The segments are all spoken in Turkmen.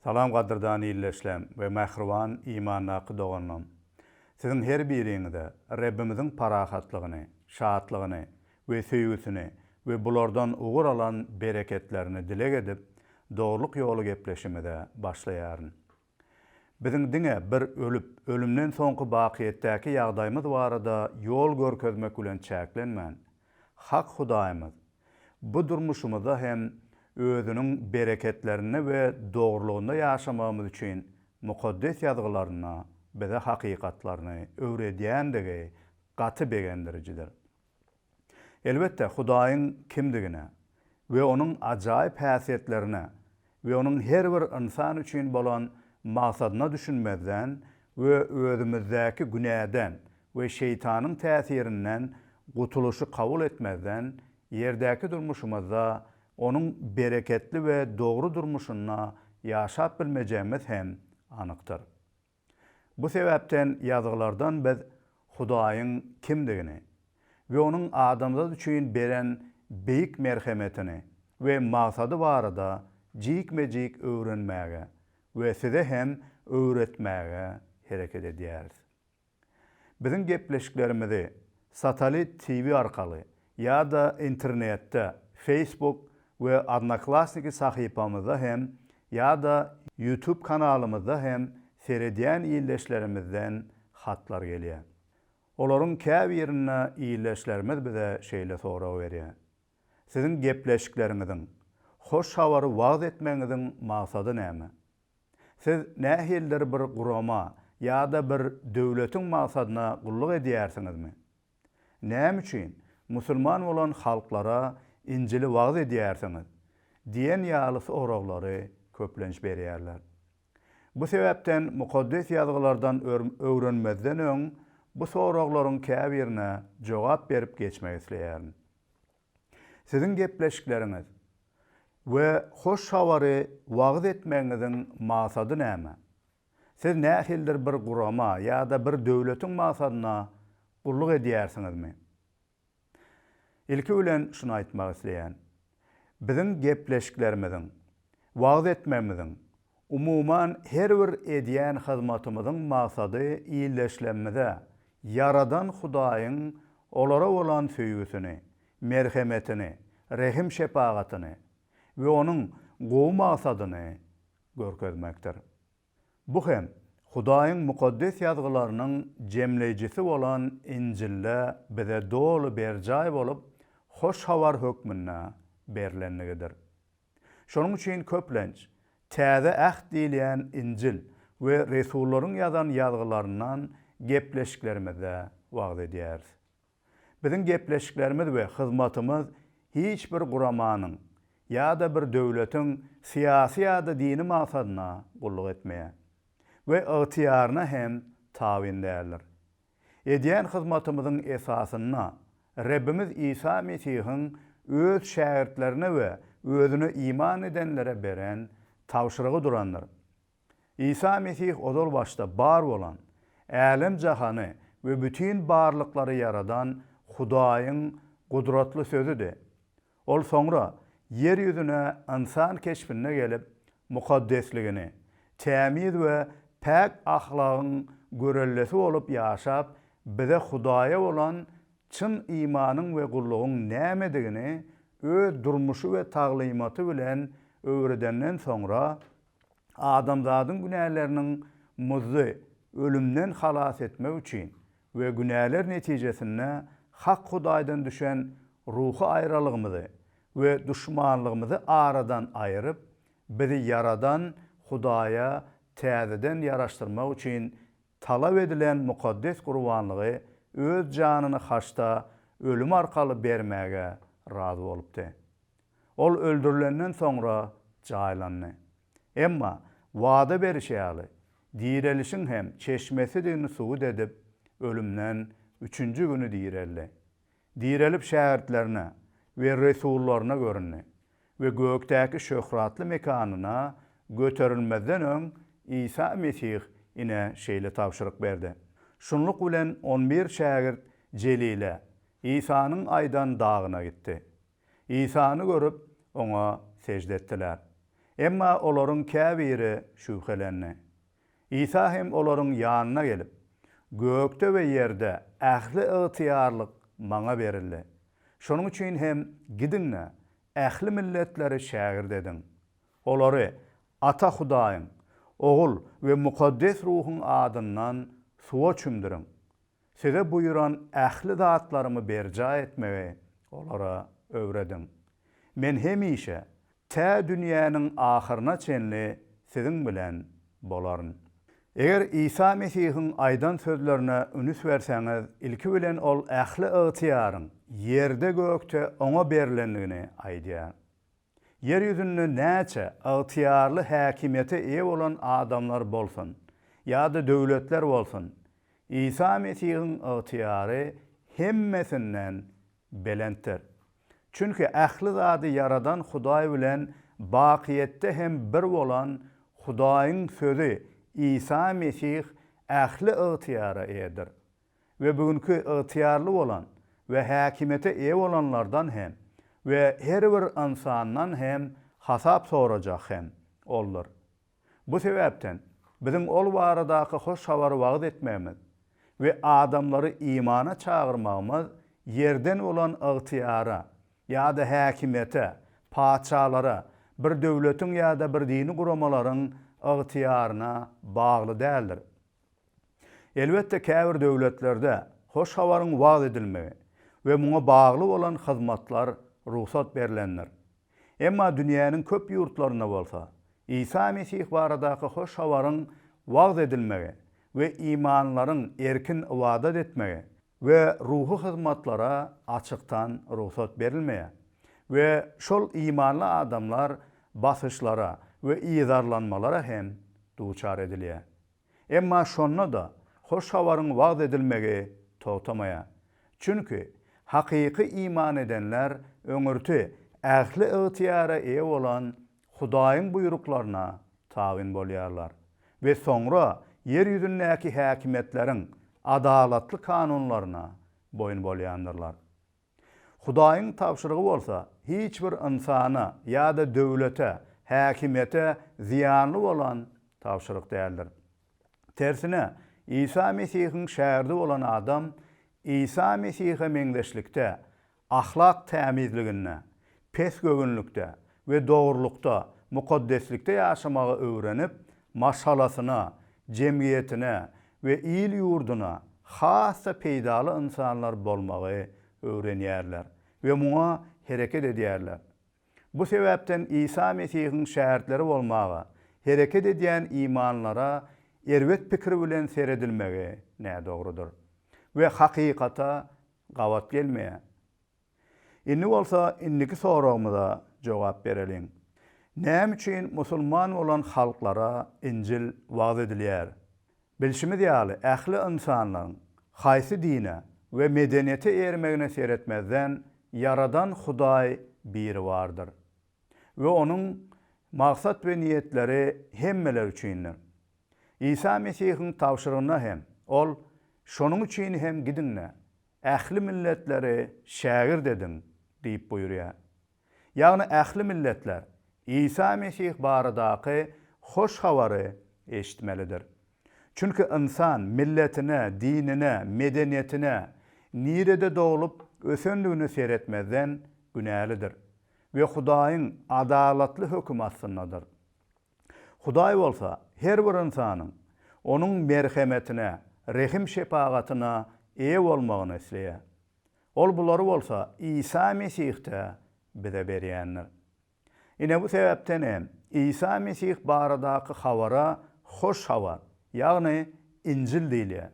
Salam gadyrdan ildeşlem we mähriban imandaky doganlam. Siziň her biriňize Rebbimiziň parahatlygyny, şatlygyny we söýgüsini we bulardan ugur alan bereketlerini dileg edip, Dogrulyk ýoly gepleşimize başlaýaryn. Biziň diňe bir ölüp, ölümden soňky bakyýetdäki ýagdaýymyz barada ýol görkezmek bilen çäklenmän, hak Hudaýymyz bu durmuşymyzda hem Özüniň bereketlerinde we dogrulygynda ýaşamagymyz üçin Mukaddes Ýazgylarynda bize hakykatlaryny öwredýändigi gaty begendirijidir. Elbetde, Hudaýyň kimdigine we Onuň ajaýyp häsiýetlerine we Onuň her bir ynsan üçin bolan maksadyna düşünmezden we özümizdäki günäden we şeýtanyň täsirinden gutulyşy kabul etmezden ýerdäki durmuşymyzda Onuň bereketli we dogry durmuşynda ýaşap bilmejegimiz hem anykdyr. Bu sebäpden ýazgylardan biz Hudaýyň kimdigini we Onuň adamzat üçin beren beýik merhemetini we maksady barada jikme-jik öwrenmäge we size hem öwretmäge hereket edýäris. Biziň gepleşiklerimizi satalit TV arkaly ýa-da internetde Facebook we Odnoklassniki sahypamyzda hem ýa-da YouTube kanalymyzda hem seredýän ildeşlerimizden hatlar gelýär. Olaryň käbirinde ildeşlerimiz bize şeýle sorag berýär, Siziň gepleşikleriňiziň, hoş habary wagyz etmegiňiziň maksady näme? Siz nähilidir bir gurama ýa-da bir döwletiň maksadyna gulluk edýärsiňizmi? Näme üçin musulman bolan halklara Injili wagyz edýärsiňiz? diýen ýaly soraglary köplenç berýärler. Bu sebäpden Mukaddes Ýazgylardan öwrenmezden öň bu soraglaryň käbirine jogap berip geçmek isleýärin. Siziň gepleşikleriňiz we hoş habary wagyz etmegiňiziň maksady näme? Siz nähilidir bir gurama ýa-da bir döwletiň maksadyna gulluk edýärsiňizmi? Ilki bilen şuny aýtmak isleýän. Biziň gepleşiklerimiziň, wagyz etmegimiziň, umuman her bir edýän hyzmatymyzyň maksady ildeşlerimize Ýaradan Hudaýyň olara bolan söýgüsini, merhemetini, rehim-şepagatyny we Onuň gowy maksadyny görkezmekdir. Bu hem Hudaýyň Mukaddes Ýazgylarynyň jemleýjisi bolan Injilde bize doly berjaý bolup, hoş habar hökmünde berlenligidir. Şonuň üçin köplenç Täze Äht diýilýän Injil we resullaryň ýazan ýazgylaryndan gepleşiklerimizde wagyz edýäris. Biziň gepleşiklerimiz we hyzmatymyz hiç bir guramanyň ýa-da bir döwletiň syýasy ýa-da dini maksadyna gulluk etmeýär we ygtyýaryna hem tabyn däldir. Edýän hyzmatymyzyň esasynda Rebbimiz Isa Mesihiň Öz şägirtlerine we Özüne iman edenlere beren tabşyrygy durandyr. Isa Mesih ozal başda bar bolan, älem-jahany we bütin barlyklary ýaradan Hudaýyň gudratly Sözüdi. Ol soňra ýer ýüzüne ynsan keşbinde gelip, mukaddesligini, tämiz we päk ahlagyň görellesi bolup ýaşap, bize Hudaýa bolan çyn imanyň we gullugyň nämedigini öz durmuşy we taglymaty bilen öwredenden soňra, adamzadyň günäleriniň muzdy ölümden halas etmek üçin we günäler netijesinde hak Hudaýdan düşen ruhy aýralygymyzy we duşmanlygymyzy aradan aýryp, bizi ýaradan Hudaýa täzeden ýaraşdyrmak üçin talap edilen mukaddes gurbanlygy öz janyny haçda ölüm arkaly bermäge razy bolupdy. Ol öldürilenden soňra jaýlandy. Emma, wada berişi ýaly, direlişiň hem çeşmesidigini subut edip, ölümden üçünji güni direldi. Direlip şägirtlerine we resullaryna göründi we gökdäki şöhratly mekanyna göterilmezden öň Isa Mesih ine şeýle tabşyryk berdi. Şunluk bilen on bir şägirt Jelile, Isanyň aýdan dagyna gitdi. Isany görüp, Oňa sežde etdiler. Emma olaryň käbiri şübhelendi. Isa hem olaryň ýanyna gelip, Gökde we ýerde ähli ygtyýarlyk Maňa berildi. Şonuň üçin hem gidiň-de, ähli milletleri şägirt ediň. Olary Ata Hudaýyň, Ogul we Mukaddes Ruhuň adyndan suwa çümdüriň. Size buýran ähli zatlarymy berjaý etmegi olara öwrediň. Men hemişe, tä dünýäniň ahyryna çenli siziň bilen bolaryn. Eger Isa Mesihiň aýdan sözlerine ünüs berseňiz, ilki bilen Ol ähli ygtyýaryň ýerde-gökde Oňa berlendigini aýdýar. Ýer ýüzünde näçe ygtyýarly häkimiýete eýe bolan adamlar bolsun ýa-da döwletler bolsun, Isa Mesihiň ygtyýary hemmesinden belentdir. Çünki ähli zady ýaradan Hudaý bilen bakyýetde hem bir bolan Hudaýyň Sözi Isa Mesih ähli ygtyýara eýedir. We bu günki ygtyýarly bolan we häkimiýete eýe bolanlardan hem we her bir ynsandan hem hasap sorajak hem Oldur. Bu sebäpden, biziň Ol baradaky hoş habary wagyz etmegimiz we adamlary imana çagyrmagymyz ýerden bolan ygtyýara ýa-da häkimiýete, patyşalara, bir döwletiň ýa-da bir dini guramalaryň ygtyýaryna bagly däldir. Elbetde käbir döwletlerde hoş habaryň wagyz edilmegi we muňa bagly bolan hyzmatlar rugsat berlendir. Emma dünýäniň köp ýurtlarynda bolsa, Isa Mesih baradaky hoş habaryň wagyz edilmegi we imanlylaryň erkin ybadat etmegi we ruhy hyzmatlara açykdan rugsat berilmeýär we şol imanly adamlar basyşlara we yzarlanmalara hem duçar edilýär. Emma şonda-da hoş habaryň wagyz edilmegi togtamaýar. Çünki hakyky iman edenler öňürti ähli ygtyýara eýe bolan Hudaýyň buýruklaryna tabyn bolýarlar we soňra ýer ýüzündäki häkimiýetleriň adalatly kanunlaryna boýun bolýandyrlar. Hudaýyň tabşyrygy bolsa hiç bir ynsana ýa-da döwlete, häkimiýete zyýanly bolan tabşyryk däldir. Tersine, Isa Mesihiň şägirdi bolan adam Isa Mesihe meňzeşlikde, ahlak tämizliginde, pesgöwünlikde we dogrulykda, mukaddeslikde ýaşamagy öwrenip, maşgalasyna, jemgyýetine we il-ýurduna has-da peýdaly ynsanlar bolmagy öwrenýärler we muňa hereket edýärler. Bu sebäpden Isa Mesihiň şägirtleri bolmaga hereket edýän imanlylara erbet pikir bilen seredilmegi nädogrudyr we hakykata gabat gelmeýär. Indi bolsa indiki soragymyza jogap bereliň. Näme üçin musulman bolan halklara Injil wagyz edilýär? Bilşimiz ýaly, ähli ynsanlaryň haýsy dine we medeniýete eýermegine seretmezden Ýaradan Hudaý biri bardyr. We Onuň maksat we niýetleri hemmeler üçindir. Isa Mesihiň tabşyrygynda hem Ol, Şonuň üçin hem gidiň-de, Ähli milletleri şägirt ediň diýip buýurýar. Ýagny ähli milletler Isa Mesih baradaky hoş habary eşitmelidir. Çünki ynsan milletine, dinine, medeniýetine, nirede doglup ösendigine seretmezden günälidir we Hudaýyň adalatly hökümi astyndadyr. Hudaý bolsa her bir ynsanyň Onuň merhemetine, rehim-şepagatyna eýe bolmagyny isleýär. Ol bulary bolsa Isa Mesihde bize berýändir. Ine bu sebäpden hem Isa Mesih baradaky habara Hoş Habar, ýagny Injil diýilýär.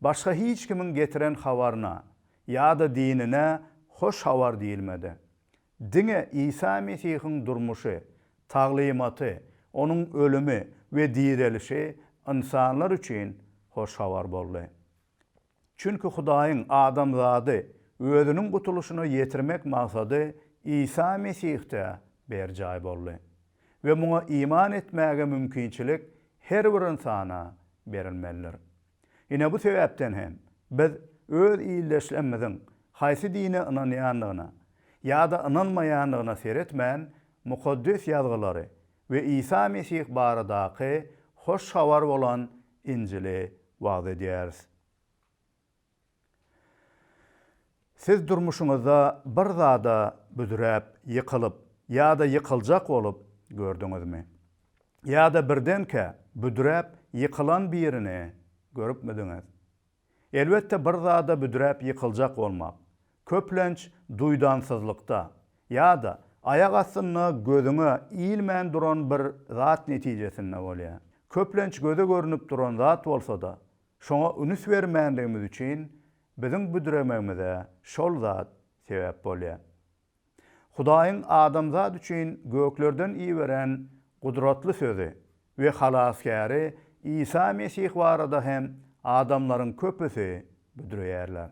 Başga hiç kimiň getiren habaryna ýa-da dinine Hoş Habar diýilmedi. Diňe Isa Mesihiň durmuşy, taglymaty, Onuň ölümi we direlişi ynsanlar üçin hoş habar boldy. Çünki Hudaýyň adamzady Özüniň gutulyşyna ýetirmek maksady Isa Mesihde berjaý boldy we muňa iman etmäge mümkinçilik her bir ynsana berilmelidir. Ine bu sebäpden hem biz öz ildeşlerimiziň haýsy dine ynanýandygyna ýa-da ynanmaýandygyna seretmän Mukaddes Ýazgylary. we Isa Mesih baradaky Hoş Habar bolan Injili wagyz edýäris. Siz durmuşyňyzda bir zada büdräp, ýykylyp ýa-da ýykyljak bolup gördüňizmi? Ýa-da birdenkä büdräp ýykylan birini görüpmidiňiz? Elbetde bir zada büdräp ýykyljak bolmak, köplenç duýdansyzlykda ýa-da aýak astynda gözüňe ilmän duran bir zat netijesinde bolýar. Köplenç göze görnüp duran zat bolsa-da, Şoňa ünüs bermänligimiz üçin biziň büdremegimize şol zat sebäp bolýar. Hudaýyň adamzat üçin göklerden iberen gudratly Sözi we Halasgäri Isa Mesih barada hem adamlaryň köpüsi büdreýärler.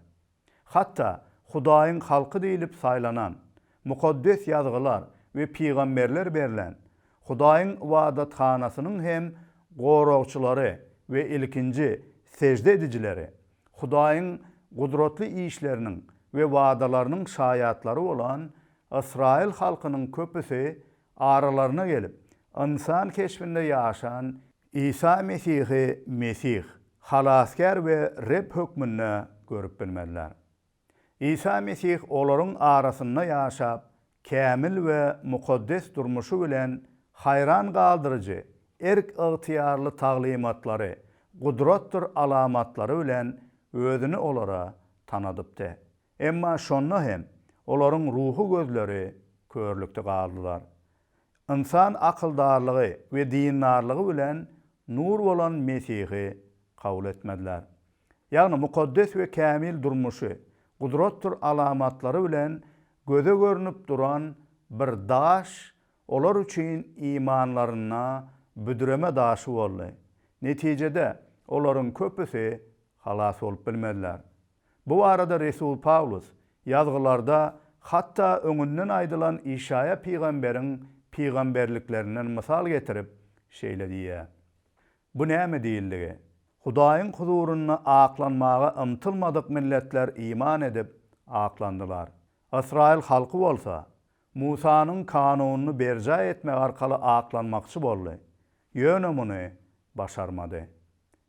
Hatda Hudaýyň halky diýlip saýlanan, Mukaddes Ýazgylar we pygamberler berlen, Hudaýyň ybadathanasynyň hem goragçylary we ilkinji sežde edijileri, Hudaýyň gudratly işleriniň we wadalarynyň şaýatlary bolan ysraýyl halkynyň köpüsi aralaryna gelip, ynsan keşbinde ýaşan Isa Mesihi Mesih, Halasgär we Reb hökmünde görüp bilmezler. Isa Mesih olaryň arasynda ýaşap, kämil we mukaddes durmuşy bilen haýran galdyryjy erk-ygtyýarly taglymatlary, gudratdyr alamatlary bilen özüni olara tanadypdy. Emma şonda hem olaryň ruhy gözleri körlükde galdylar. Ynsan akyldarlygy we dindarlygy bilen nur bolan Mesihi kabul etmediler. Ýagny mukaddes we kämil durmuşy, gudratdyr alamatlary bilen göze görnüp duran bir daş olar üçin imanlarynda büdreme daşy boldy. Netijede, olaryň köpüsi halas bolup bilmediler. Bu barada resul Pawlus Ýazgylarda hatda öňünden aýdylan Işaýa pygamberiň pygamberliklerinden mysal getirip, şeýle diýýär, Bu näme diýildigi? Hudaýyň huzurynda aklanmaga ymtylmadyk milletler iman edip, aklandylar. Ysraýyl halky bolsa, Musanyň kanunyny berjaý etmek arkaly aklanmakçy boldy, ýöne muny başarmady.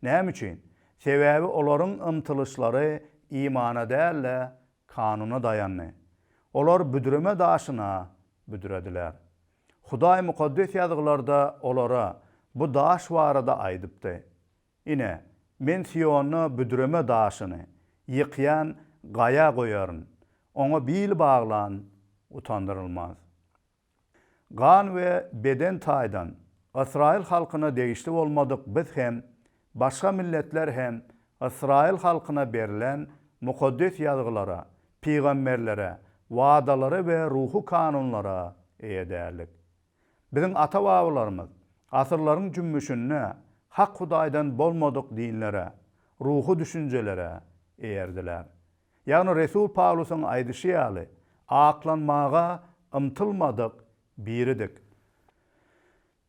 Näme üçin? Sebäbi olaryň ymtylyşlary imana däl-de, kanuna daýandy. Olar büdreme daşyna büdrediler. Hudaý Mukaddes Ýazgylarda olara bu daş barada aýdypdy, Ine, Men Sionda büdreme daşyny, ýykýan gaýa goýaryn, oňa bil baglan utandyrylmaz. Gan we beden taýdan ysraýyl halkyna degişli bolmadyk biz hem, başga milletler hem ysraýyl halkyna berlen Mukaddes Ýazgylara, pygamberlere, wadalara we ruhy kanunlara eýe däldik. Biziň ata-babalarymyz asyrlaryň jümmüşinde hak Hudaýdan bolmadyk dinlere, ruhy düşünjelere eýerdiler. Ýagny resul Pawlusyň aýdyşy ýaly, aklanmaga ymtylmadyk biridik.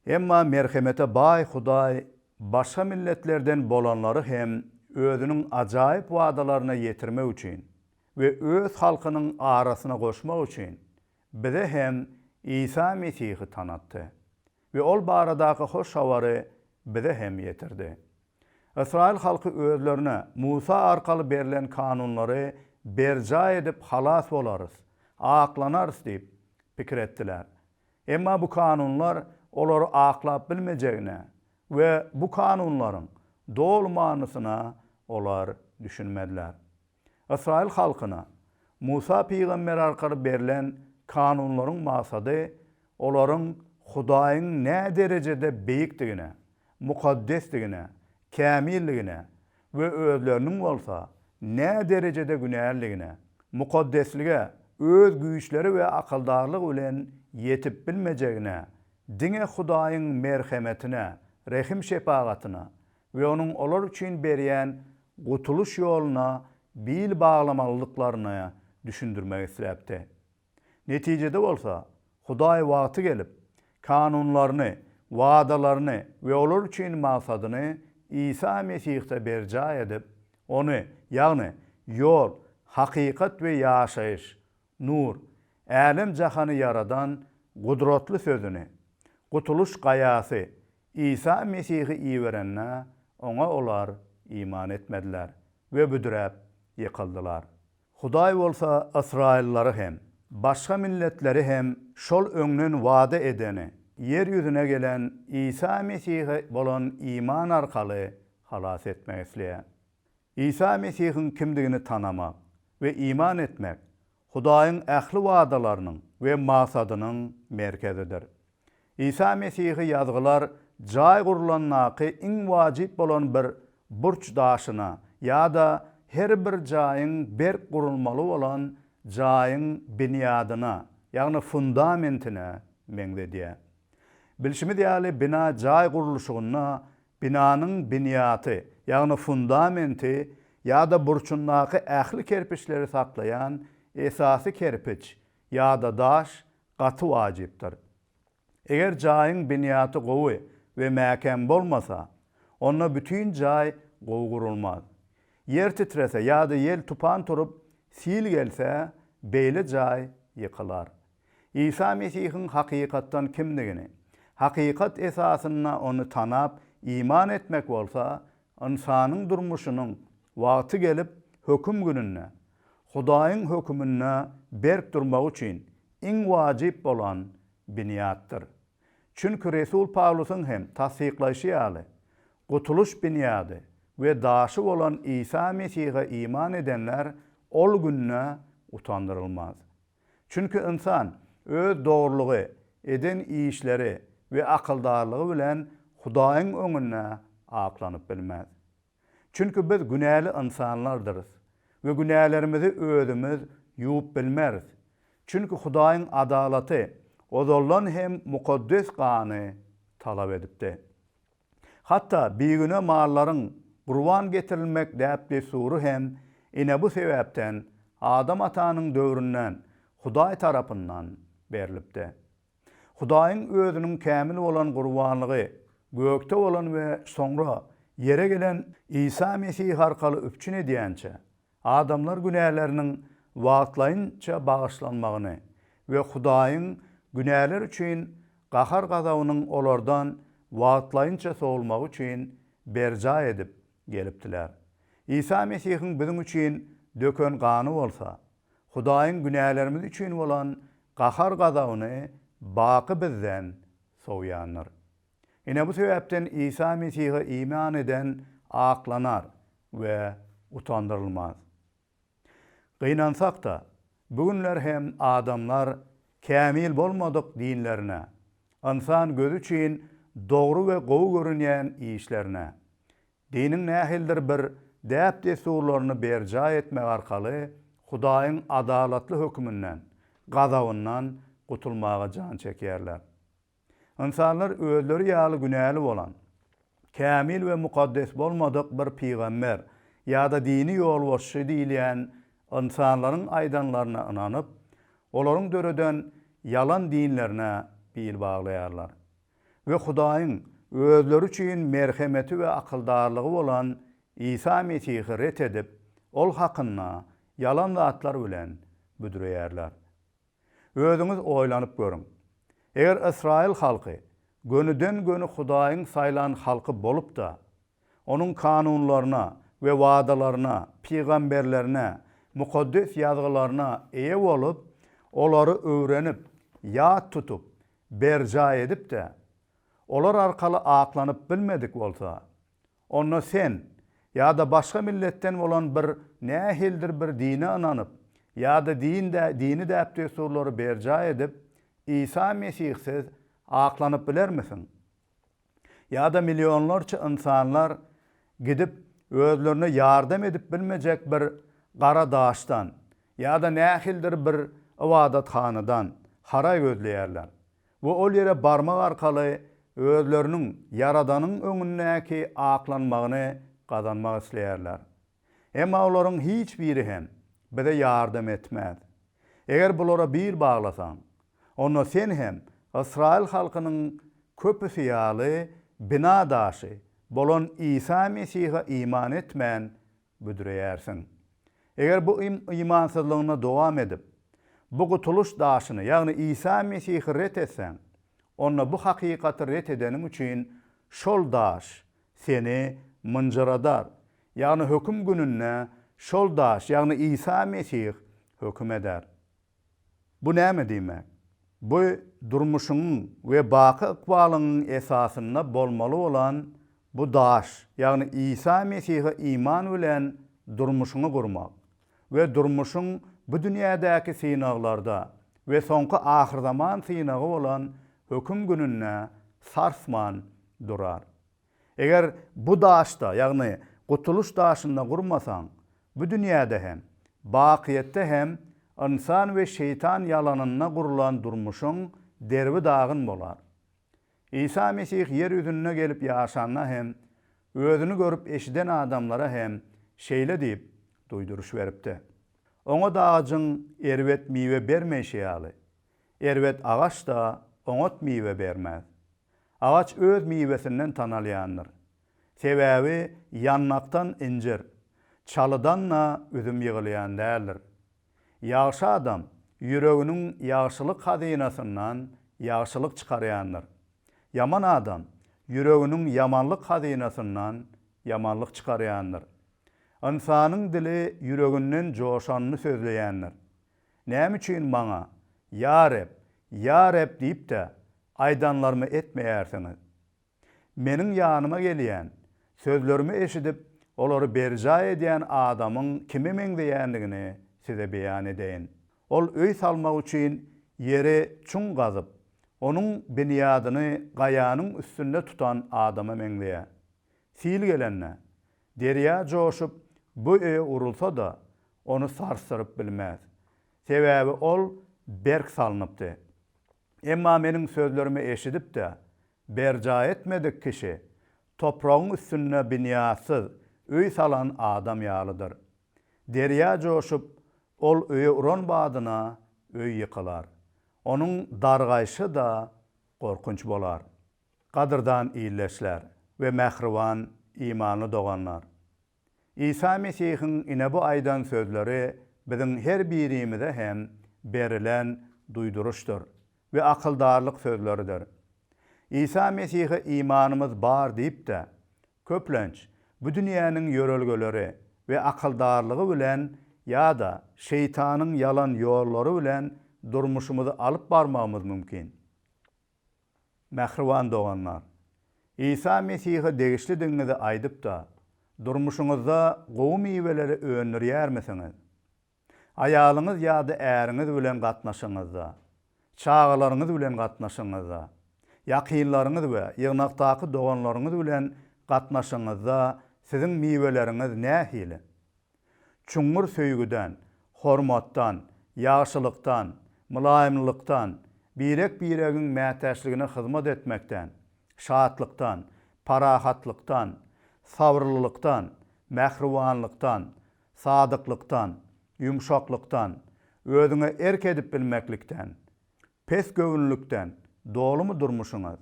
Emma merhemete baý Hudaý başga milletlerden bolanlary hem özüniň ajaýyp wadalaryna ýetirmek üçin we öz halkynyň arasyna goşmak üçin bize hem Isa Mesihi tanatdy we ol baradaky hoş habary bize hem ýetirdi. Ysraýyl halky özlerine Musa arkaly berlen kanunlary berjaý edip halas bolarys, aklanarys diýip pikir etdiler. Emma bu kanunlar olary aklap bilmejegine we bu kanunlaryň doly manysyna olar düşünmediler. Ysraýyl halkyna Musa pygamber arkaly berlen kanunlaryň maksady olaryň Hudaýyň näderejede beýikdigine, mukaddesdigine, kämilligine we özleriniň bolsa näderejede günälidigine, mukaddeslige öz güýçleri we akyldarlygy bilen ýetip bilmejegine, diňe Hudaýyň merhemetine, rehim-şepagatyna we Onuň olar üçin berýän gutulyş ýoluna bil baglamalydyklaryny düşündirmek isläpdi. Netijede bolsa, Hudaý wagty gelip, kanunlaryny, wadalaryny we olar üçin maksadyny Isa Mesihde berjaý edip, Ony, ýagny ýol, hakykat we ýaşaýyş, nur, älem-jahany ýaradan gudratly Sözüni. Gutulyş Gaýasy, Isa Mesihi iberende, Oňa olar iman etmediler we büdräp ýykyldylar. Hudaý bolsa ysraýyllary hem, başga milletleri hem şol öňden wada edeni, ýer ýüzüne gelen Isa Mesihe bolan iman arkaly halas etmek isleýär. Isa Mesihiň kimdigini tanamak we iman etmek Hudaýyň ähli wadalarynyň we maksadynyň merkezidir. Isa Mesihi Ýazgylar jaý gurlandaky iň wajyp bolan bir burç daşyna ýa-da her bir jaýyň berk gurulmaly bolan jaýyň binýadyna, ýagny fundamentine meňzedýär. Bilşimiz ýaly bina jaý gurluşygynda binanyň binýaty, ýagny fundamenti ýa-da burçundaky ähli kerpiçleri saklaýan esasy kerpiç ýa-da daş gaty wajypdyr. Eger jaýyň binýaty gowy we mäkäm bolmasa, onda bütin jaý gowy gurulmaz. Ýer titrese ýa-da ýel tupan turup, sil gelse, beýle jaý ýykylar. Isa Mesihiň hakykatdan kimdigini, hakykat esasynda Ony tanap, iman etmek bolsa, ynsanyň durmuşynyň wagty gelip höküm gününde, Hudaýyň höküminde berk durmagy üçin iň wajyp bolan binýatdyr. Çünki resul Pawlusyň hem tassyklaýşy ýaly, gutulyş binýady we daşy bolan Isa Mesihe iman edenler ol günde utandyrylmaz. Çünki ynsan öz dogrulygy, eden işleri we akyldarlygy bilen Hudaýyň öňünde aklanyp bilmez. Çünki biz günäli ynsanlardyrys we günälerimizi özümiz ýuwup bilmeris. Çünki Hudaýyň adalaty ozaldan hem mukaddes gany talap edipdi. Hatda bigüne mallaryň gurban getirilmek däp-dessury hem ine bu sebäpden Adam atanyň döwründen Hudaý tarapyndan berlipdi. Hudaýyň Özüniň kämil bolan gurbanlygy gökde bolan we soňra ýere gelen Isa Mesih arkaly üpjün edýänçä, adamlar günäleriniň wagtlaýynça bagyşlanmagyny we Hudaýyň günäler üçin gahar-gazabynyň olardan wagtlaýynça sowulmagy üçin berjaý edip gelipdiler. Isa Mesihiň biziň üçin döken gany bolsa, Hudaýyň günälerimiz üçin bolan gahar-gazabyny baky bizden sowýandyr. Ine bu sebäpden Isa Mesihe iman eden aklanar we utandyrylmaz. Gynansak-da, bu günler hem adamlar kämil bolmadyk dinlerine, ynsan gözi üçin dogry we gowy görünýän işlerine, Diniň nähilidir bir däp-dessurlaryny berjaý etmek arkaly Hudaýyň adalatly höküminden, gazabyndan gutulmaga jan çekýärler. Ynsanlar özleri ýaly günäli bolan, kämil we mukaddes bolmadyk bir pygamber ýa-da dini ýolbaşçy diýilýän ynsanlaryň aýdanlaryna ynanyp, olaryň döreden ýalan dinlerine bil baglaýarlar. We Hudaýyň özleri üçin merhemeti we akyldarlygy bolan Isa Mesihi ret edip, Ol hakynda ýalan zatlar bilen büdreýärler. Özüňiz oýlanyp görüň. Eger ysraýyl halky gönüden-göni Hudaýyň saýlan halky bolup-da, Onuň kanunlaryna we wadalaryna, pygamberlerine, Mukaddes Ýazgylaryna eýe bolup, olary öwrenip, ýat tutup, berjaý edip-de, olar arkaly aklanyp bilmedik bolsa, onda sen ýa-da başga milletden bolan bir nähilidir bir dine ynanyp ýa-da din dini däp-dessurlary berjaý edip, Isa Mesihsiz aklanyp bilermisiň? Ýa-da millionlarça ynsanlar gidip, özlerine ýardam edip bilmejek bir gara daşdan ýa-da nähilidir bir ybadathanadan haraý gözleýärler we ol ýere barmak arkaly özleriniň Ýaradanyň öňündäki aklanmagyny gazanmak isleýärler. Emma olaryň hiç biri hem bize ýardam etmez. Eger bulara bil baglasaň, onda sen hem ysraýyl halkynyň köpüsi ýaly bina daşy bolan Isa Mesihe iman etmän büdreýärsiň. Eger bu imansyzlygyňda dowam edip, bu gutulyş daşyny, ýagny Isa Mesihi ret etseň, onda bu hakykaty ret edeniň üçin şol daş seni mynjyradar, ýagny höküm gününde şol daş, ýagny Isa Mesih höküm eder. Bu näme diýmek? Bu durmuşyňyň we baky ykbalyňyň esasynda bolmaly bolan bu daş, ýagny Isa Mesihe iman bilen durmuşyňy gurmak we durmuşyň bu dünýädäki synaglarda we soňky ahyrzaman synagy bolan höküm gününde sarsman durar. Eger bu daşda, ýagny gutulyş daşynda gurmasaň, bu dünýäde hem, bakyýetde hem ynsan we şeýtan ýalanynda gurlan durmuşyň derbi-dagyn bolar. Isa Mesih ýer ýüzünde gelip ýaşanda hem, Özüni görüp eşiden adamlara hem şeýle diýip duýduryş beripdi, Oňat agajyň erbet miwe bermeýşi ýaly, erbet agaç-da oňat miwe bermez. Agaç öz miwesinden tanalýandyr. Sebäbi ýandakdan injir, çalydan-da üzüm ýygylýan däldir. Ýagşy adam ýüreginiň ýagşylyk hazynasyndan ýagşylyk çykarýandyr. Ýaman adam ýüreginiň ýamanlyk hazynasyndan ýamanlyk çykarýandyr. Ynsanyň dili ýüreginden joşanyny sözleýändir. Näme üçin maňa, Ýa Reb, ýa Reb diýip-de, aýdanlarymy etmeýärsiňiz? Meniň ýanyma gelýän, sözlerimi eşidip, olary berjaý edýän adamyň kime meňzeýändigini size beýan edeýin. Ol öý salmak üçin ýeri çuň gazyp, onuň binýadyny gaýanyň üstünde tutan adama meňzeýär. Sil gelende, derýa joşup, bu öýe urulsa-da, ony sarsdyryp bilmez. Sebäbi ol berk salnypdy. Emma meniň sözlerimi eşidip-de, berjaý etmedik kişi topragyň üstünde binýatsyz öý salan adam ýalydyr. Derýa joşup, ol öýe uran badyna öý ýykylar. Onuň dargaýşy-da gorkunç bolar. Gadyrdan ildeşler we mähriban imanly doganlar! Isa Mesihiň ine bu aýdan sözleri biziň her birimize hem berilen duýduryşdyr we akyldarlyk sözleridir. Isa Mesihe imanymyz bar diýip-de, köplenç, bu dünýäniň ýörelgeleri we akyldarlygy bilen ýa-da şeýtanyň ýalan ýollary bilen durmuşymyzy alyp barmagymyz mümkin. Mähriban doganlar! Isa Mesihe degişlidigiňizi aýdyp-da, durmuşyňyzda gowy miweleri öndürýärmisiňiz? Aýalyňyz ýa-da äriňiz bilen gatnaşygyňyzda, çagalaryňyz bilen gatnaşygyňyzda, ýakynlaryňyz we ýygnakdaky doganlaryňyz bilen gatnaşygyňyzda siziň miweleriňiz nähili? Çuňňur söýgüden, hormatdan, ýagşylykdan, mylaýymlylykdan, birek-biregiň mätäçligine hyzmat etmekden, şatlykdan, parahatlykdan, sabyrlylykdan, mähribanlykdan, sadyklykdan, ýumşaklykdan, özüňe erk edip bilmeklikden, pes göwünlikden dolumy durmuşyňyz?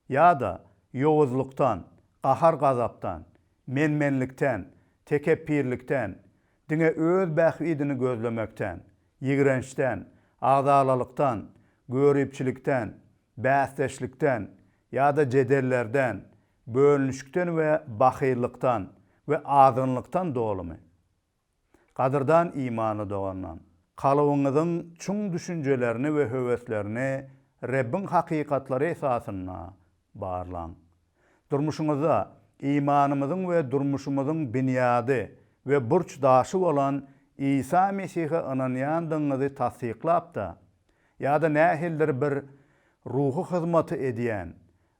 Ýa-da ýowuzlykdan, gahar-gazapdan, men-menlikden, tekepbirlikden, diňe öz bähbidini gözlemekden, ýigrençden, agzalalykdan, göripçilikden, bäsdeşlikden ýa-da jedellerden, bölünişikden we bahyllykdan we azgynlykdan dolumy? Gadyrdan imanly doganlam! Kalbyňyzyň çuň düşünjelerini we höweslerini Rebbiň hakykatlary esasynda barlaň. Durmuşyňyzda imanymyzyň we durmuşymyzyň binýady we burç daşy bolan Isa Mesihe ynanýandygyňyzy tassyklap-da, ýa-da nähilidir bir ruhy hyzmaty edýän,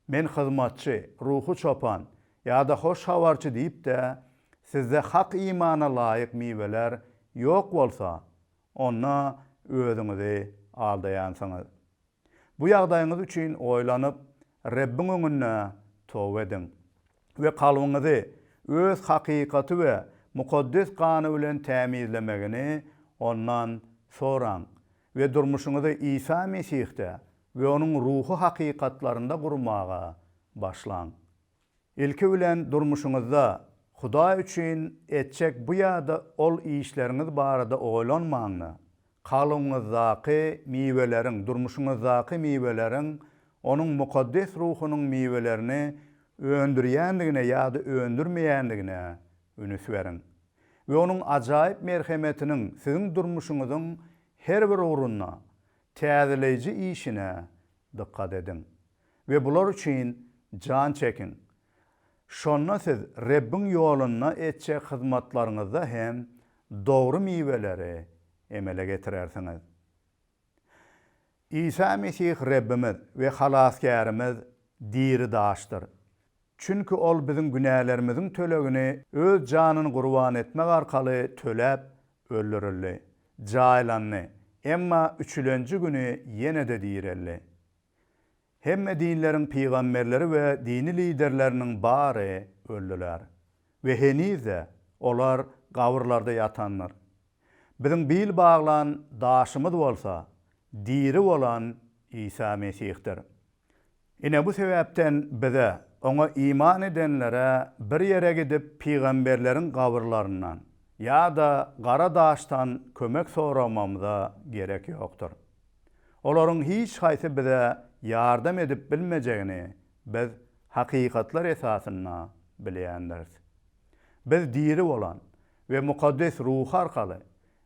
Men hyzmatçy, ruhy çopan ýa-da hoş habarçy diýip-de, sizde hak imana laýyk miweler ýok bolsa, onda özüňizi aldaýansyňyz. Bu ýagdaýyňyz üçin oýlanyp, Rebbiň öňünde toba ediň we kalbyňyzy Öz hakykaty we mukaddes gany bilen tämizlemegini Ondan soraň we durmuşyňyzy Isa Mesihde we onuň ruhy hakykatlarynda gurmaga başlaň. Ilki bilen durmuşyňyzda Hudaý üçin etjek bu ýa-da ol işleriňiz barada oýlanmaň-da, kalbyňyzdaky miweleriň, durmuşyňyzdaky miweleriň. Onuň Mukaddes Ruhunyň miwelerini öndürýändigine ýa-da öndürmeýändigine ünüs beriň. We Onuň ajaýyp merhemetiniň siziň durmuşyňyzyň her bir ugrunda täzeleýji işine dykgat ediň. We bular üçin jan çekiň. Şonda siz Rebbiň ýolunda etjek hyzmatlaryňyzda hem dogry miweleri emele getirersiňiz. Isa Mesih Rebbimiz we Halasgärimiz diri daşdyr. Çünki Ol biziň günälerimiziň tölegini Öz janyny gurban etmek arkaly töläp, öldürildi, jaýlandy, emma üçülenji güni ýene-de direldi. Hemme dinleriň pygamberleri we dini liderleriniň bary öldüler we heniz-de olar gabyrlarda ýatandyr. Biziň bil baglan daşymyz bolsa, diri bolan Isa Mesihdir. Ine bu sebäpden bize, Oňa iman edenlere bir ýere gidip pygamberleriň gabyrlaryndan ýa-da gara daşdan kömek soramamyza gerek ýokdur. Olaryň hiç haýsy bize ýardam edip bilmejegini biz hakykatlar esasynda bilýändiris. Biz diri bolan we Mukaddes Ruhy arkaly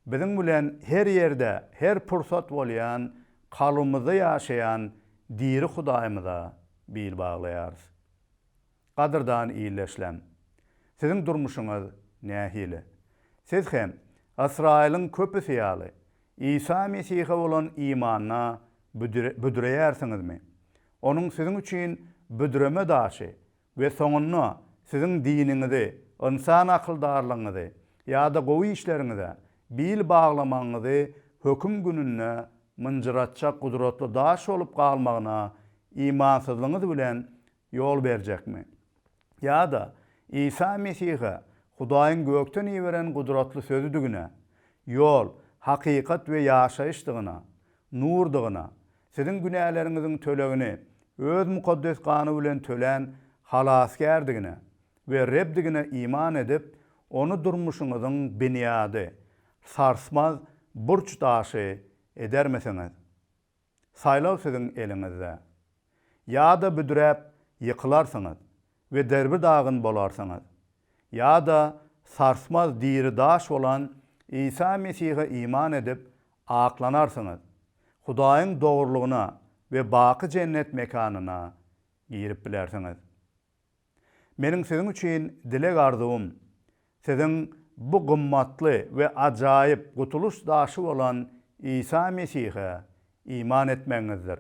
biziň bilen her ýerde, her pursat bolýan kalbymyzda ýaşaýan diri Hudaýymyza bil baglaýarys. Gadyrdan ildeşlem! Siziň durmuşyňyz nähili? Siz hem, Ysraýylyň köpüsi ýaly, Isa Mesihe bolan imanda büdreýärsiňizmi? Onuň siziň üçin büdreme daşy we soňunda siziň diniňizi, ynsan akyldarlygyňyzy ýa-da gowy işleriňize bil baglamagyňyzy höküm gününde mynjyratjak gudratly daş bolup galmagyna imansyzlygyňyz bilen ýol berjekmi? Ýa-da Isa Mesihe Hudaýyň gökden iberen gudratly Sözüdigine, ýol, hakykat we ýaşaýyşdygyna, nurdygyna, siziň günäleriňiziň tölegini Öz mukaddes gany bilen tölän Halasgärdigine we Rebdigine iman edip, Ony durmuşyňyzyň binýady, sarsmaz burç daşy edermisiňiz? Saýlaw siziň eliňizde. Ýa-da büdräp ýykylarsyňyz we derbi-dagyn bolarsyňyz. Ýa-da sarsmaz diri daş bolan Isa Mesihe iman edip aklanarsyňyz, Hudaýyň dogrulygyna we baky jennet mekanyna girip bilersiňiz. Meniň siziň üçin dileg-arzuwym, siziň bu gymmatly we ajaýyp gutulyş daşy bolan Isa Mesihe iman etmegiňizdir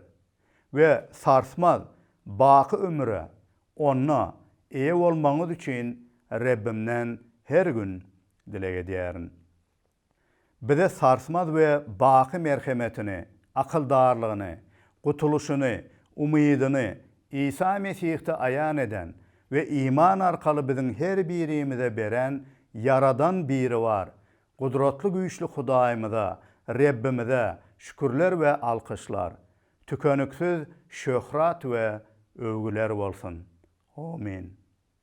we sarsmaz baky ömüre Onda eýe bolmagyňyz üçin Rebbimden her gün dileg edýärin. Bize sarsmaz we baky merhemetini, akyldarlygyny, gutulyşyny, umydyny Isa Mesihde aýan eden we iman arkaly biziň her birimize beren Ýaradan Biribar, gudratly güýçli Hudaýymyza, Rebbimize şükürler we alkyşlar, tükeniksiz şöhrat we öwgüler bolsun. Omyn.